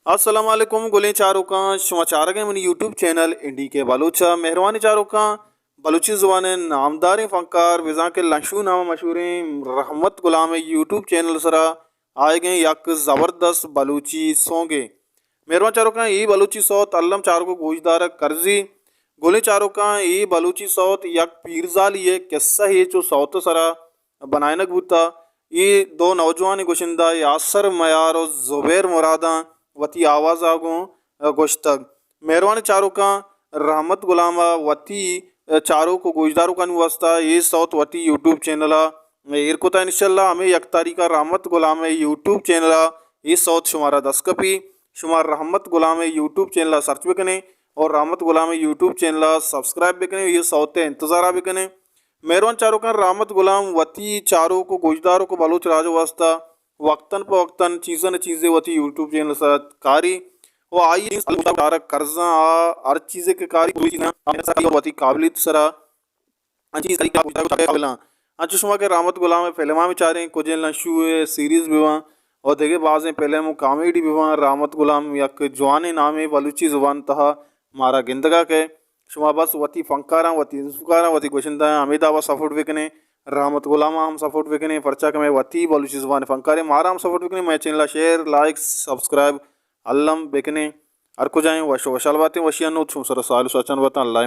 السلام علیکم گلیں چاروکاں، شما چارگ ءَ منی یوٹیوب چینل این ڈی کے بلوچ ءَ۔ مہروانیں چاروکاں، بلوچی زبان ءِ نامداریں فنکار، بزاں کہ لنشو نام ءَ مشہوریں رحمت غلام ءِ یوٹیوب چینل ءِ سرا آیگیں یک زبردست بلوچی سونگے۔ مہروان چاروکاں، اے بلوچی سوت الم چاروک ءُ گوشدارگ کرزی۔ گلیں چاروکاں، اے بلوچی سوت یک پیرزالی ءِ کسہ ءِ چو سوت ءِ سرا بنائینگ بوتہ۔ اے دو نوجوانیں گشندہ یاسر میار ءُ زبیر مراداں وتی آواز ءَ گوں گوشتگ۔ مہروانیں چاروکاں، رحمت غلام ءَ وتی چاروک ءُ گوشداروکانی واسطہ اے سوت وتی یوٹیوب چینل ءَ ایر کتہ۔ انشاءاللہ ہمے یک تاریخ ءَ رحمت غلام ءِ یوٹیوب چینل ءَ اے سوت شمارا دست کپی۔ شما رحمت غلام ءِ یوٹیوب چینل ءَ سرچ بکنے اور رحمت غلام ءِ یوٹیوب چینل ءَ سبسکرائب بکنے، اے سوت ءِ انتظار ءَ بکنے۔ مہروان چاروکاں، رحمت غلام وتی چاروک ءُ گوشداروک ءُ بلوچ راج ءِ واسطہ وقتاً پہ وقتاً چیزاں نہ چیزے وتی یوٹیوب چینل ءِ سرا کاری ءُ آئی چارگ کرزاں، آ ہر چیزے کہ کاری پوری چیزاں وتی قابلیت ءِ سرا انچی سری کا گوشدار ءُ چارگ قابلاں۔ انچو شما کہ رحمت غلام ءِ فلماں بچاریں، کجیں لنشو ءِ سیریز بباں ءُ دگہ بازیں فلم ءُ کامیڈی بباں، رحمت غلام یک جوانیں نامے بلوچی زبان ءِ تہا مارا گندگ ءَ کئے۔ شما بس وتی فنکاراں، وتی ازمکاراں، وتی گشندہاں ہمے داب ءَ سپورٹ بکنے، رحمت غلام ءَ ہم سپورٹ بکنے، پرچا کہ مئے وتی بلوچی زبان ءِ فنکارے، مارا ہم سپورٹ بکنے، مئے چینل ءَ شیئر، لائک، سبسکرائب الم بکنے۔ ہر کجائیں وش ءُ وشحال باتیں، وشی ءَ نود شمئے سرا ساہیل ءُ ساچان باتاں۔ اللہ